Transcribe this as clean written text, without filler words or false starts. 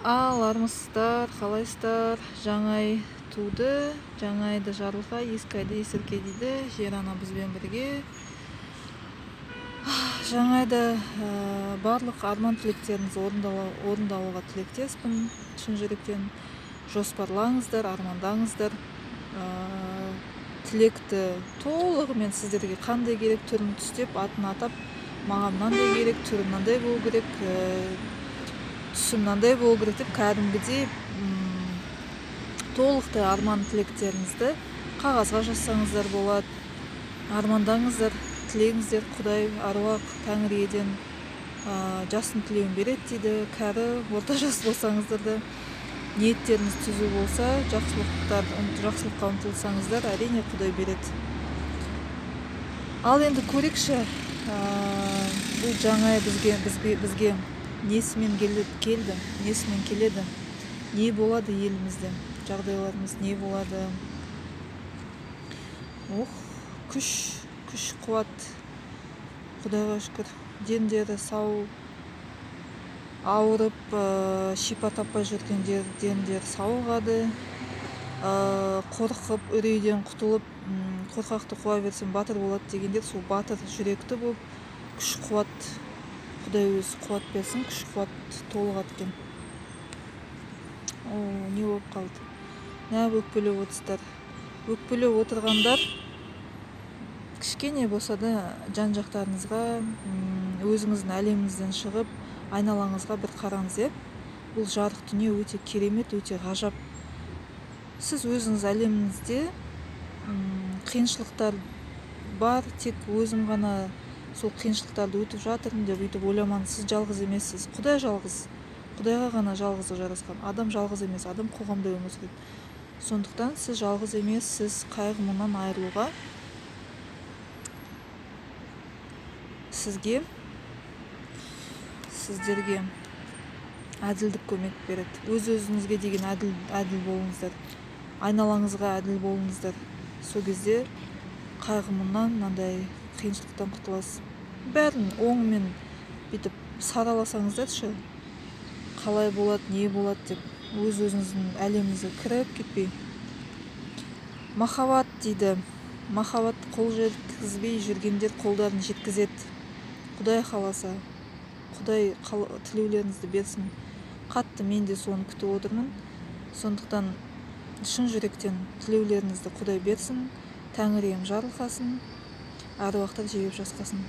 Ал армысыздар, қалайсыздар? Жаңа ай туды, жаңа айды жарылқа, ескі айды есірке дейді. Жер ана бізбен бірге. Жаңа айда барлық арман тілектеріңіз орындалуға тілектеспін. Шын жүректен жоспарлаңыздар, армандаңыздар. Тілекті толығымен сіздерге қандай керек түрін түстеп, атын атап, маған мынандай керек, түрі мынандай болу керек, түсі мынандай болу керек деп кәдімгідей толықтай арман тілектеріңізді қағазға жазсаңыздар болады. Армандаңыздар, тілеңіздер, Құдай, аруақ, Тәңір иеден жастың тілеуін береді дейді. Кәрі, орта жас болсаңыздар да, ниеттеріңіз түзу болса, жақсылыққа ұмтылсаңыздар, әрине Құдай береді. Ал енді көрейікші, бұл жаңа ай бізге несімен келді, несімен келеді, не болады елімізде, жағдайларымыз не болады. Ох, күш, қуат, Құдайға шүкір, дендері сау, ауырып, шипа таппай жүргендер дендері сауығады. Қорқып, үрейден құтылып, қорқақты қуа берсем батыр болады дегендер, сол батыр жүректі болып, күш қуат, Құдай өзі қуат берсін, күш қуат толығады екен. О, не болып қалды? Неғып өкпелеп отырсыздар? Өкпелеп отырғандар кішкене болса да жан жақтарыңызға, өзіңіздің әлеміңізден шығып, айналаңызға бір қараңыз, иә? Бұл жарық дүние өте керемет, өте ғажап. Сіз өзіңіз әлеміңізде, қиыншылықтар бар, тек өзім ғана сол қиыншылықтарды өтіп жатырмын деп өйтіп ойламаңыз. Сіз жалғыз емессіз. Құдай жалғыз. Құдайға ғана жалғыздық жарасқан. Адам жалғыз емес, адам қоғамда өмір сүреді. Сондықтан сіз жалғыз емессіз, қайғы мұңнан айырылуға сіздерге әділдік көмек береді. Өз-өзіңізге деген әділ болыңыздар. Айналаңызға әділ болыңыздар. Сол кезде қайғы мұңнан, мынандай қиыншылықтан құтыласыз. Бәрін оңымен бүйтіп сараласаңыздаршы, қалай болады, не болады деп өз-өзіңіздің әлеміңізге кіріп кетпей. Махаббат дейді. Махаббат қол жеткізбей жүргендер қолдарын жеткізеді. Құдай қаласа, Құдай тілеулеріңізді берсін. Қатты мен де соны күтіп отырмын. Сондықтан шын жүректен тілеулеріңізді Құдай берсін, Тәңір ием жарылқасын, әруақтар жебеп жасқасын.